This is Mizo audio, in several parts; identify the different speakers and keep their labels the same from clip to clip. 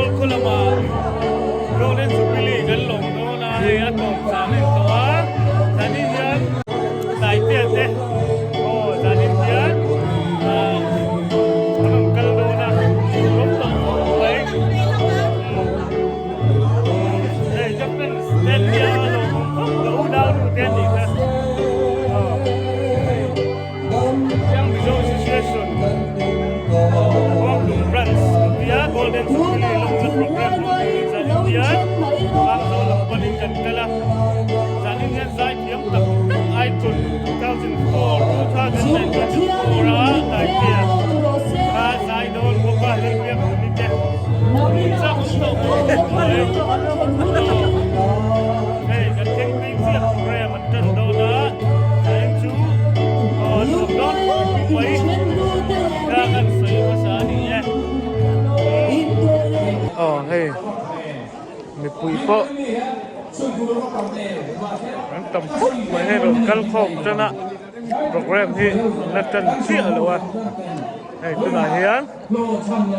Speaker 1: Aizawl khaw lamah Golden Jubilee kan lawm dawn a, hei a tawp zan a ni tawh a, zanin hian Taitea te aw zanin hian ah an rawn kal dawn a, rawng tawh khawp mai hei Japan stand hi a lawmawm khawp ka unaunu te a nih kha aw Chiang Mizo Association Kawngdung Branch an ti a, Golden Jubilee lawmna program hmang turin zanin hian Vangzo lam panin kan kal a, zanin hian zai thiam tak tak Icon 2004, 2024 a Taitea kha zai dawn bawk a, Lalbiak Hmuni te hmun chak awm tawh khawp mai. Hei kan thlengpui chiah program an tan dawn a, zain chu aw nuam dawn khawp mai kha kan sawi hmasa a ni e. Aw hei mipui pawh an tam khawp mai hei rawn kal khawm tan a program hi an la tan chiah lo a hei tunah hian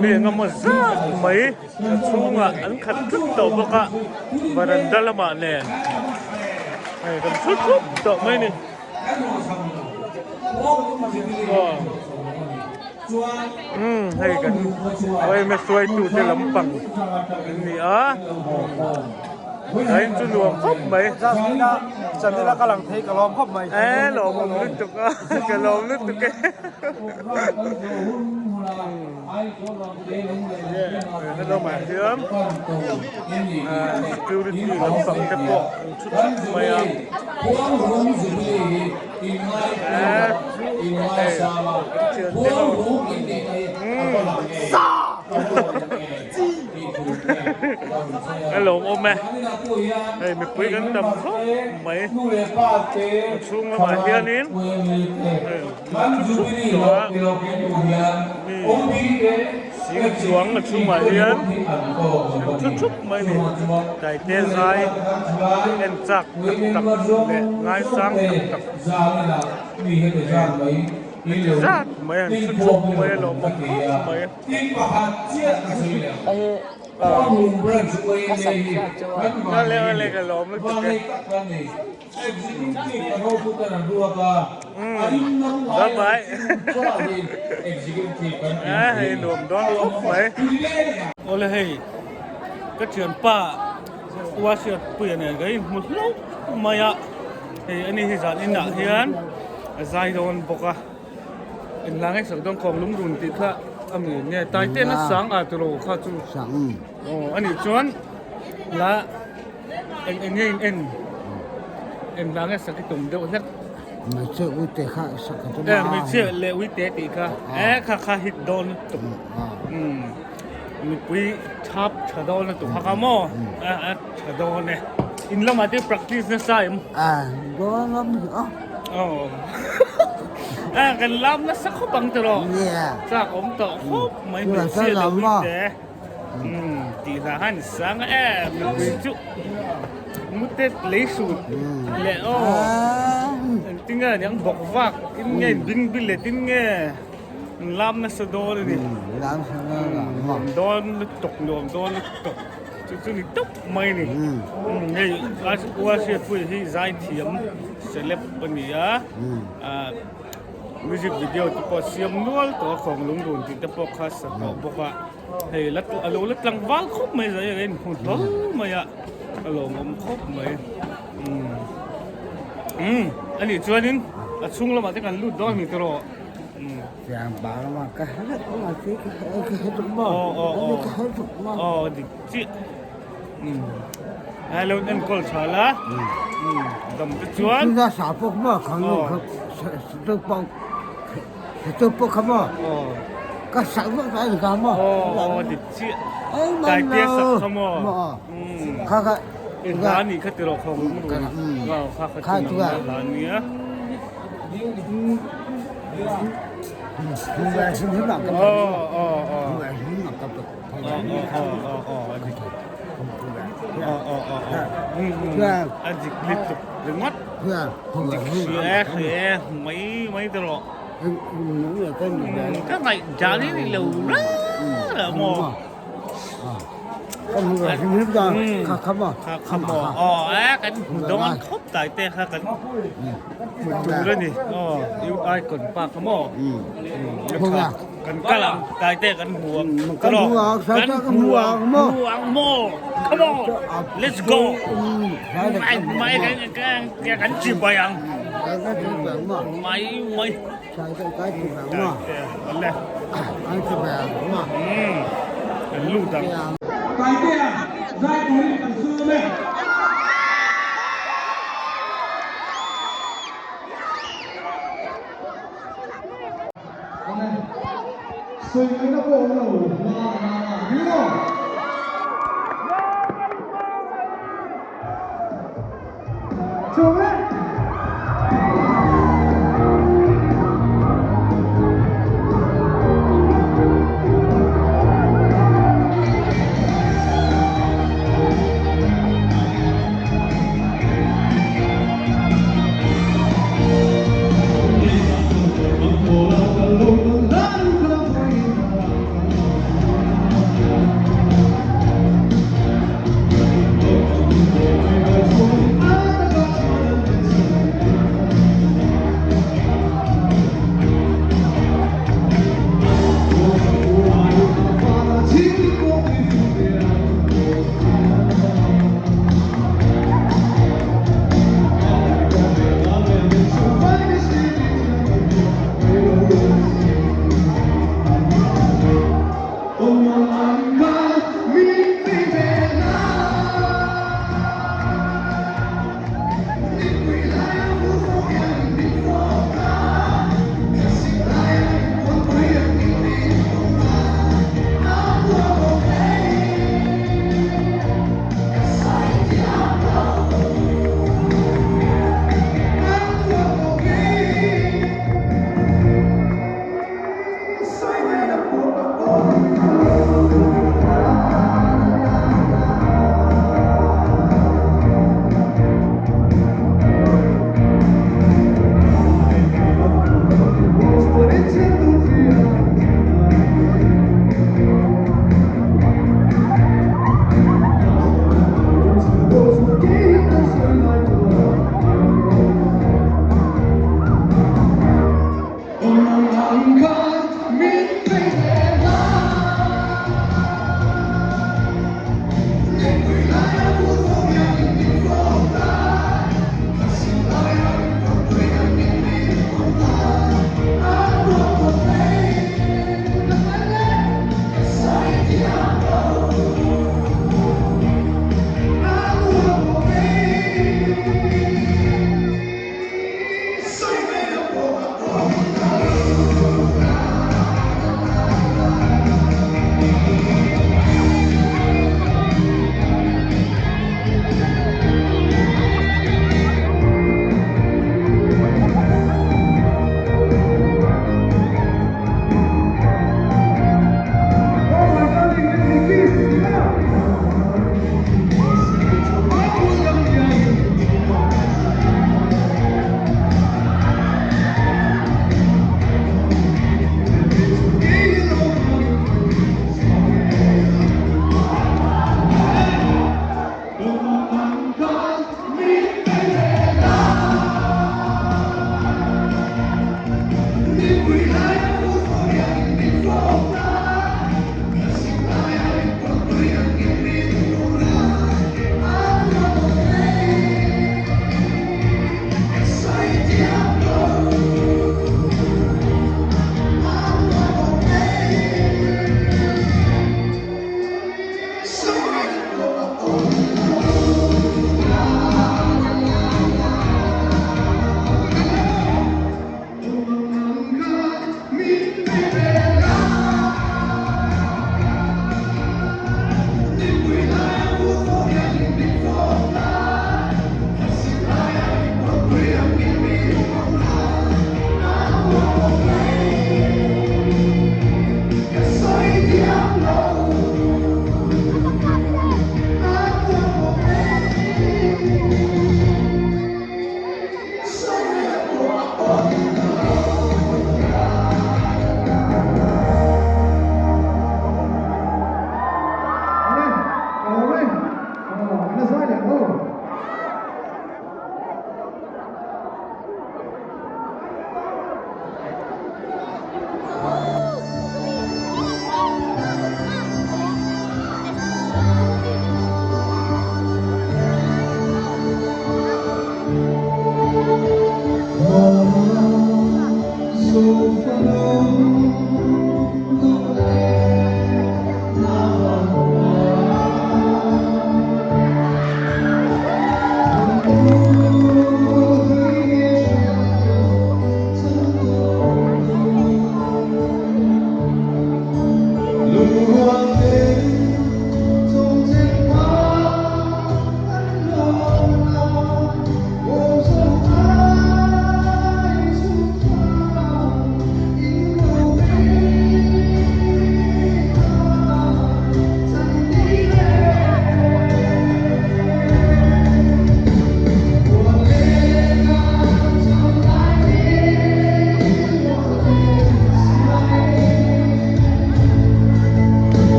Speaker 1: mi engemaw zat mai. A chhungah an khat tlat tawh bawk a, varanda lamah nen hei kan thut thut tawh mai a ni. Aw umm hei kan yma hruaitu te lampang an ni a, a in chu nuam khawp mai.
Speaker 2: Channel a ka lang thei ka lawm khawp mai.
Speaker 1: E lawmawm lutuk a, ka lawm lutuk e. Helamah hian security lampang te pawh an thu thup mai a hei an thian te ho a lawmawm e hei mipui kan tam khawp mai a chhung lamah hianin hei. Sing chuang a chhungah hian an thu thup mai a ni. Taite zai en chak tak tak leh ngaisang tak tak heti zat mai an thu thup mai a lawmawm khawp mai. Awle ka lawm lutuk e. Bye bye hei nuam dawn khawp mai awle hei ka thianpa Uahriat puia nen ka inhmu hlauh mai a hei ani hi zan inah hian a zai dawn bawk a engla nge sak dawn khawng lungrun tih kha a mi nge taite na sang a tiro kha chu aw anih chuan la. Eng eng nge in en? Eng vang nge sak i tum deuh hlek?
Speaker 3: Hmeichhe uite kha sak ka tum a.
Speaker 1: Eh, hmeichhe leh uite tih kha. Eh, kha kha hit dawn lutuk. Umm, mipui thap tha dawn lutuk kha kha maw? Eh, a tha dawn e. In lamah te practice nasa em?
Speaker 3: Ah, dawn lam hi a.
Speaker 1: Aw. Eh, kan lam nasa khawp ang tiraw?
Speaker 3: Yeah.
Speaker 1: Chak awm tawh khawp mai hmeichhe leh uite. Tih hla khan sang em mipui chu mute lei hrut leh aw engtin nge aniang bawk vak tin nge bing bil leh tin nge an lam nasa dawn a ni nuam dawn lutuk nuam dawn lutuk chu chu ni tawp mai a ni hei ua hriatpuia hi zaithiam celeb a ni a ah. Music video te pawh siam nual tawh a khawng lungrun tih te pawh kha sa tawh bawk a hei la a lo la tlangval khawp mai zai a inhmu hlawl mai a a lawmawm khawp mai umm umm a nih chuanin a chhung lamah te kan lut dawn a ni tawh umm aw aw aw aw dik chiah umm a lo enkawl tha la umm dam te chuan aw aw dik chiah taitea sak kha maw umm i hla nih kha tiraw kha awm run aw kha kha chu nangmah hla ania aw aw aw a dik lutuk ringawt dik hria hria mai mai te rawh ka ngaih dan hi ni lo reng a maw.
Speaker 3: Kan hmu hrim hrim ta kha kha maw?
Speaker 1: Kha kha maw? Aw a kan hmu dawn khawp tai te kha kan hmu tur a ni. Aw youth icon pa kha maw? Kan kal ang tai te kan hmu ang.
Speaker 3: Kan hmu ang
Speaker 1: kan hmu ang hmu ang maw? Come on let's go. Mai mai kan kan chibai ang.
Speaker 3: Kan chibai ang maw?
Speaker 1: Mai mai.
Speaker 2: Taitea zai turin kan sum e. Sawi ngaihna pawh awm lo la la la ni maw? Chhung le!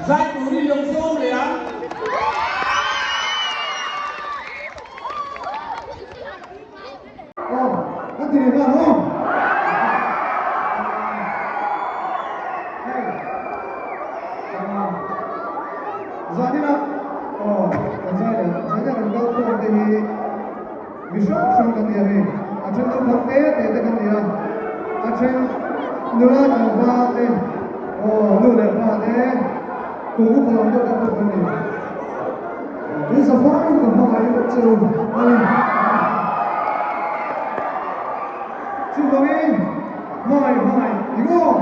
Speaker 4: Zai turin lo sawm leh ang.
Speaker 2: Aw, kan ti leh nghal aw. Hei, zanin ah aw kan zai leh zanin ah kan kal khawm te hi mi hrang hrang kan ni a hei, a then naupang te te te kan ni a, a then nula tlangval te aw nu leh pa te kum upa lam deuh te pawh kan ni. In safai ka hmangaih vek che u a ni. Chuvangin hmangaih hmangaih eng aw?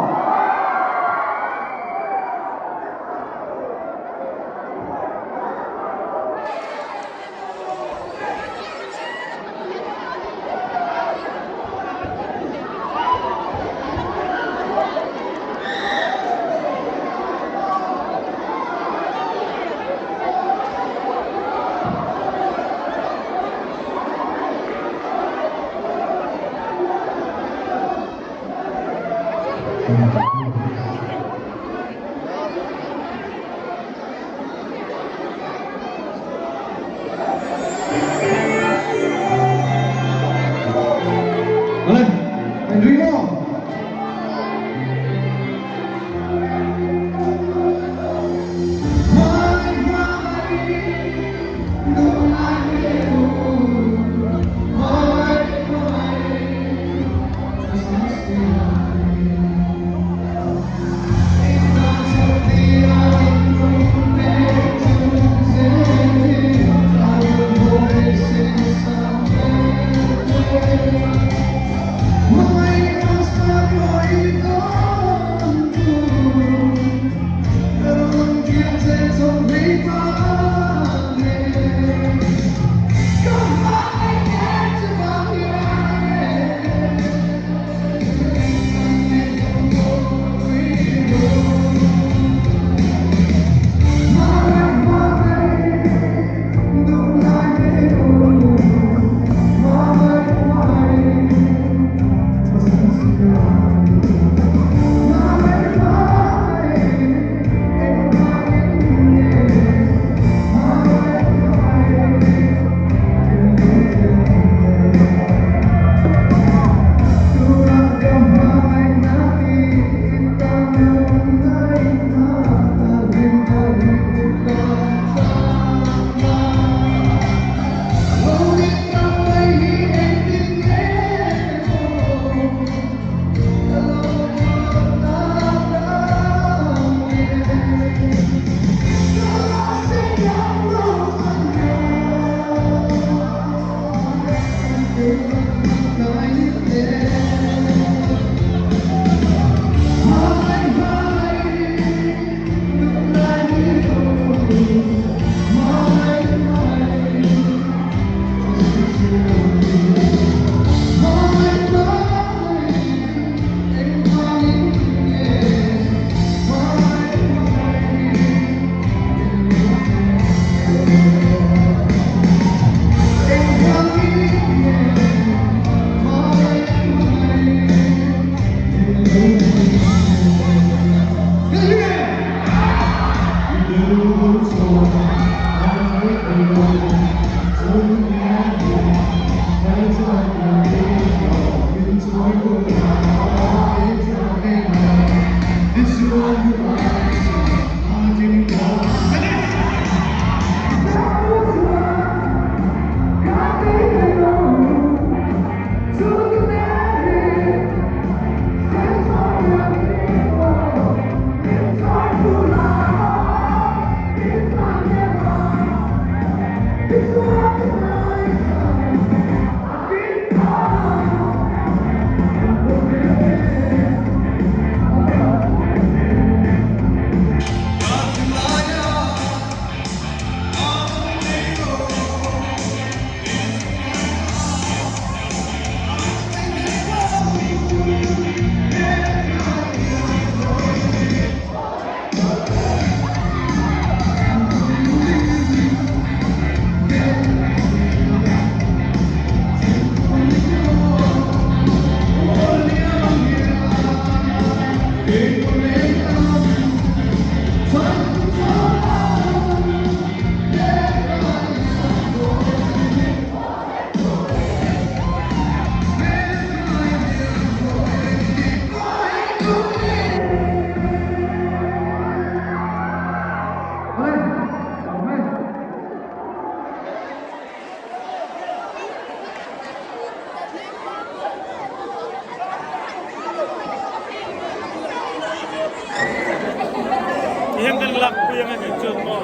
Speaker 1: Tihian kan lak pui ang e chu maw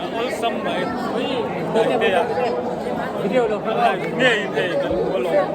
Speaker 1: a awlsam mai Taitea ngei ngei kan hmu alawm.